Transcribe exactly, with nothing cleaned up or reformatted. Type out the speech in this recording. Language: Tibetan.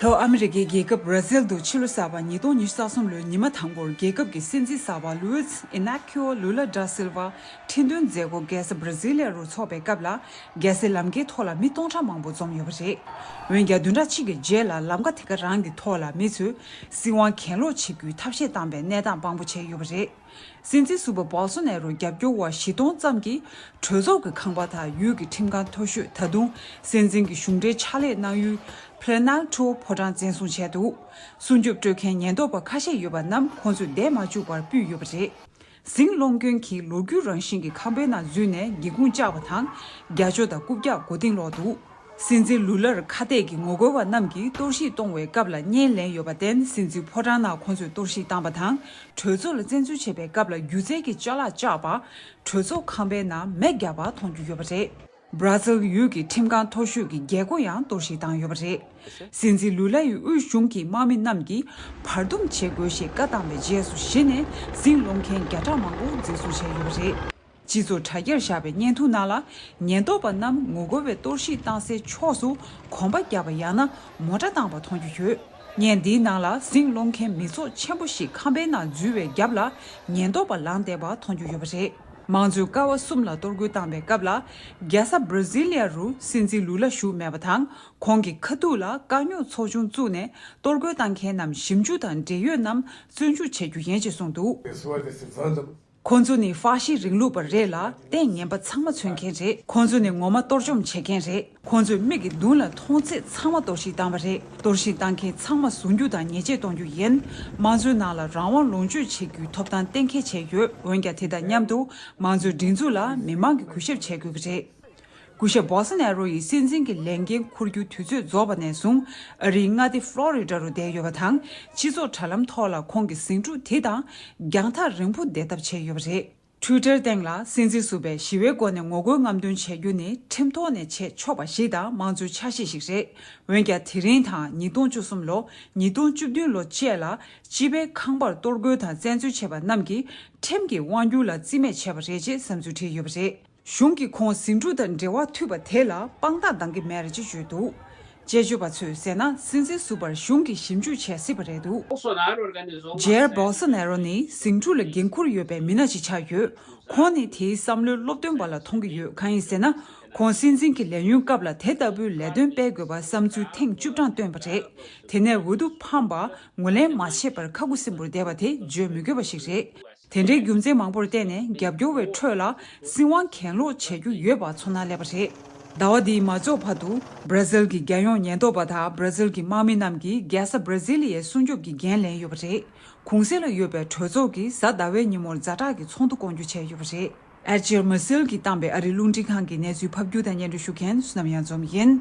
ལྷོ་ཨ་མི་རི་ཀའི་རྒྱལ་ཁབ་བྷ་ར་ཟིལ་དུ་ཕྱི་ལོ་གསར་པ་ཉིས་སྟོང་ཉི་ཤུ་རྩ་གསུམ་ལོའི་ཉི་མ་དང་པོར་རྒྱལ་ཁབ་ཀྱི་སྲིད་འཛིན་གསར་པ་ལུའིས་ཨི་ནཱ་ཁི་ཨོ་ལུ་ལ་ད་སིལ་ཝ་ཁྲི་འདོན་མཛད་སྒོ་རྒྱལ་ས་བྷ་ར་ཟི་ལི་ཡ་རུ་འཚོགས་པའི་སྐབས་ལ། རྒྱལ་སའི་ལམ་ཁའི་ཐོག་ལ་མི་སྟོང་ཕྲག་མང་པོ་འཛོམས་ཡོད་པ་རེད། འོན་ཀྱང་བདུན་ཕྲག་གཅིག་གི་རྗེས་ལ་ལམ་ཁ་དེ་ག་རང་གི་ཐོག་ལ་མི་ཚོས་སྲིད་དབང་གྱེན་ལོག་བྱེད་རྒྱུའི་ཐབས་ཤེས་བཏང་པའི་གནས་སྟངས་དཔང་པོ་བྱས་ཡོད་པ་རེད། སྲིད་འཛིན་ཟུར་པ་བོལ་སོ་ནེ་རོ་རྒྱབ་སྐྱོར་བ་བཞི་སྟོང་ཙམ་གྱིས་གྲོས་ཚོགས་ཀྱི་ཁང་པ་དང་ཡུལ་གྱི་ཁྲིམས་ཁང་མཐོ་ཤོས། ད་དུང་སྲིད་འཛིན་གྱི་གཞུང་འབྲེལ་ཕྱག་ལས་གནང་ཡུལ་པ་ལ་ནལ་ཏོ་ཕོ་བྲང་བཙན་བཟུང་བྱས་འདུག་སྲུང་སྐྱོབ་སྤྲོད་མཁན་ཉེན་རྟོག་པ་ཁ་ཤས་ཡོད་པ་རྣམས་ཁོང་ཚོས་བསྡད་མ་བཅུག་པར་ཕུད་ཡོད་པ་རེད། ཟིང་སློང་མཁན་གྱིས་ལོ་རྒྱུས་རང་བཞིན་གྱི་ཁང་པའི་ནང་འཛུལ་ནས་སྒེའུ་ཁུང་བཅག་པ་དང་། རྒྱ་ལྕོག་དང་རྐུབ་བཀྱག་མགོ་རྟིང་སློག་འདུག་སྲིད་འཛིན་ལུ་ལར་ཁ་གཏད་ཀྱི་ངོ་རྒོལ་བ་རྣམས་ཀྱིས་གཏོར་བཤིག་གཏོང་བའི་སྐབས་ལ་བརྙན་ལེན་ཡོད་པར་བརྟེན། སྲིད་འཛིན་ཕོ་བྲང་ནང་ཁོང་ཚོས་གཏོར་བཤིག་བཏང་པ་དང་། གྲོས་ཚོགས་ལ་བཙན་འཛུལ་བྱེད་པའི་སྐབས་ལ་སྒྱུ་རྩལ་གྱི་ཅ་ལག་བཅག་པ། གྲོས་ཚོགས་ཁང་པའི་ནང་མེ་བརྒྱབ་པ་མཐོང་རྒྱུ་ཡོད་པ་རེད། བྷ་ར་ཟིལ་ཡུལ་གྱི་ཁྲིམས་ཁང་མཐོ་ཤོས་ཀྱི་རྒྱལ་སྒོ་ཡང་གཏོར་བཤིག་བཏང་ཡོད་པ་རེད། སྲིད་འཛིན་ལུ་ལ་ཡི་དབུས་གཞུང་གི་དམག་མི་རྣམས་ཀྱིས་བར་འདུམ་བྱེད་དགོས་ཞེས་བཀའ་བཏང་བའི་རྗེས་སུ་གཞི་ནས་ཟིང་སློང་མཁན་བརྒྱ་ཕྲག་མང་པོ་འཛིན་བཟུང་བྱས་ཡོད་པ་རེད། སྤྱི་ཚོགས་དྲ་རྒྱར་བཞག་པའི་བརྙན་ཐུང་ནང་ལ། ཉེན་རྟོག་པ་རྣམས་ངོ་རྒོལ་བའི་གཏོར་བཤིག་བཏང་སའི་ཕྱོགས་སུ་གོམ་པ་བརྒྱབ་པ་ཡང་ན་མོ་ཊ་བཏང་བ་མཐོང་རྒྱུ་ཡོད། བརྙན་འདིའི་ནང་ལ་ཟིང་སློང་མཁན་མི་ཚོགས་ཆེན་པོ་ཞིག་ཁང་པའི་ནང་འཛུལ་བའི་རྒྱབ་ལ་ཉེན་རྟོག་པ་ལངས་བསྡད་པ་མཐོང་རྒྱུ་ཡོད་པ་རེད། མང་གཙོའི་ཀ་བ་གསུམ་ལ་གཏོར་རྒོལ་བཏང་བའི་སྐབས་ལ། རྒྱལ་ས་བྷ་ར་ཟི་ལི་ཡ་རུ་སྲིད་འཛིན་ལུ་ལ་བཞུགས་མེད་པ་དང་། ཁོང་གི་ཁ་ཐུག་ལ་དཀའ་རྙོག་ཚོགས་ཆུང་བཙུགས་ནས་གཏོར་རྒོལ་བཏང་མཁན་རྣམས་ཞིབ་འཇུག་དང་འབྲེལ་ཡོད་རྣམས་བཙོན་འཇུག་བྱེད་རྒྱུ་ཡིན་ཞེས་གསུངས་འདུག་ཁོ་ཚོ་ནི་ཧྥ་ཤི་རིང་ལུགས་པ་རེད་ལ། ལྟས་ངན་པ་ཚང་མ་འཚོལ་མཁན་རེད། ཁོ་ཚོ་ནི་ངོ་མ་གཏོར་བཅོམ་བྱེད་མཁན་རེད། ཁོ་ཚོས་མིག་གི་མདུན་ལ་མཐོང་ཚད་ཚང་མ་གཏོར་བཤིག་བཏང་བ་རེད། གཏོར་བཤིག་བཏང་མཁན་ཚང་མ་བཟུང་རྒྱུ་དང་ཉེས་ཆད་གཏོང་རྒྱུ་ཡིན། དམངས་གཙོའི་ནང་ལ་རང་དབང་ལོངས་སྤྱོད་བྱེད་རྒྱུའི་ཐོབ་ཐང་གཏན་འཁེལ་བྱས་ཡོད། འོན་ཀྱང་དེ་དང་མཉམ་དུ་མང་གཙོའི་སྒྲིག་འཛུགས་ལ་མི་མང་གིས་གུས་ཞབས་བྱེད་དགོས་ཀྱི་རེད། སྐུ་ཞབས་བྷོལ་སོ་ནེ་རོ་ཡིས་སྲིད་འཛིན་གྱི་ལས་འགན་འཁུར་རྒྱུ་དུས་ཚོད་རྫོགས་པ་ནས་བཟུང་། ཨ་རིའི་མངའ་སྡེ་ཕློ་རི་ཌ་རུ་བསྡད་ཡོད་པ་དང་། སྤྱི་ཚོགས་དྲ་ལམ་ཐོག་ལ་ཁོང་གི་ཟིང་འཁྲུག་དེ་དང་རྒྱང་ཐག་རིང་པོ་བསྡད་ཐབས་བྱས་ཡོད་པ་རེད། ཊུའི་ཊར་སྟེང་ལ་སྲིད་འཛིན་ཟུར་པས་ཞི་བའི་སྒོ་ནས་ངོ་རྒོལ་རྔམ་སྟོན་བྱེད་རྒྱུ་ནི་ཁྲིམས་ཐོག་ནས་བྱེད་ཆོག་པ་ཞིག་དང་། དམངས་གཙོའི་འཆར་གཞི་ཞིག་རེད། འོན་ཀྱང་། དེ་རིང་དང་། ཉིས་སྟོང་བཅུ་གསུམ་ལོ། ཉིས་སྟོང་བཅུ་བདུན་ལོ་བཅས་ལ་སྤྱི་པའི་ཁང་པར་གཏོར་རྒོལ་དང་བཙན་འཛུལ་བྱས་པ་རྣམས་ཀྱིས་ཁྲིམས་ཀྱི་དབང་སྒྱུར་ལ་རྩིས་མེད་བྱས་པ་རེད་ཅེས་བསམ་ཚུལ་བྲིས་ཡོད་པ་རེད། གཞུང་གིས་ཁོང་ཟིང་འཁྲུག་དང་འབྲེལ་བ་མཐུད་པ་དེ་ལ་དཔང་རྟགས་འདང་གི་མེད་རེད་ཅེས་བརྗོད་འདུག་དཔྱད་བརྗོད་པ་ཚོས་ཟེར་ན། སྲིད་འཛིན་ཟུར་པར་གཞུང་གིས་ཞིབ་འཇུག་བྱེད་སྲིད་པ་རེད་འདུག་ཇེར་བྷོལ་སོ་ནེ་རོ་ནི་ཟིང་འཁྲུག་ལ་འགན་འཁུར་ཡོད་པའི་མི་སྣ་ཞིག་ཆགས་ཡོད། ཁོང་ནི་དེའི་བསམ་བློའི་སློབ་སྟོན་པ་ལ་མཐོང་གི་ཡོད། གང་ཡིན་ཟེར་ན། ཁོང་སྲིད་འཛིན་གྱི་ལས་ཡུན་སྐབས་ལ་དེ་ལྟ་བུའི་ལས་དོན་སྤེལ་དགོས་པ་བསམ་ཚུལ་ཐེངས་བཅུ་གྲངས་བཏོན་པ་རེད། དེ་ནས་འོས་བསྡུ་ཕམ་པ་ངོས་ལེན་མ་བྱས་པར་ཁ་ཁུ་སིམ་པོར་བསྡད་པ་དེ་བརྗོད་མི་དགོས་པ་ཞིག་རེད། དེ་འདྲའི་རྒྱུ་མཚན་མང་པོར་བརྟེན་ནས་རྒྱབ་སྐྱོར་བའི་ཁྲོད་ལ་སྲིད་དབང་གྱེན་ལོག་བྱེད་རྒྱུ་ཡོད་པ་ཚོར་སྣང་སླེབས་པ་རེད། ཟླ་བ་འདིའི་མ་རྫོགས་བར་དུ་བྷ་ར་ཟིལ་གྱི་རྒྱལ་ཡོངས་ཉེན་རྟོག་པ་དང་བྷ་ར་ཟིལ་གྱི་དམག་མི་རྣམས་ཀྱིས་རྒྱལ་ས་བྷ་ར་ཟི་ལི་ཡའི་སྲུང་སྐྱོབ་ཀྱི་འགན་ལེན་ཡོད་པ་རེད། གུང་གསེང་ལ་ཡོད་པའི་གྲོས་ཚོགས་ཀྱིས་གཟའ་ཟླ་བའི་ཉིན་མོར་ཛ་དྲག་གི་ཚོགས་འདུ་སྐོང་རྒྱུ་བྱས་ཡོད་པ་རེད། ཨལ་ཇེར་མ་སིལ་གྱིས་བཏང་པའི་ཨ་རིའི་རླུང་འཕྲིན་ཁང་གི་གནས་ཚུལ་ཕབ་སྒྱུར་དང་སྙན་སྒྲོན་ཞུ་མཁན་བསོད་ནམས་གཡང་འཛོམས་ཡིན།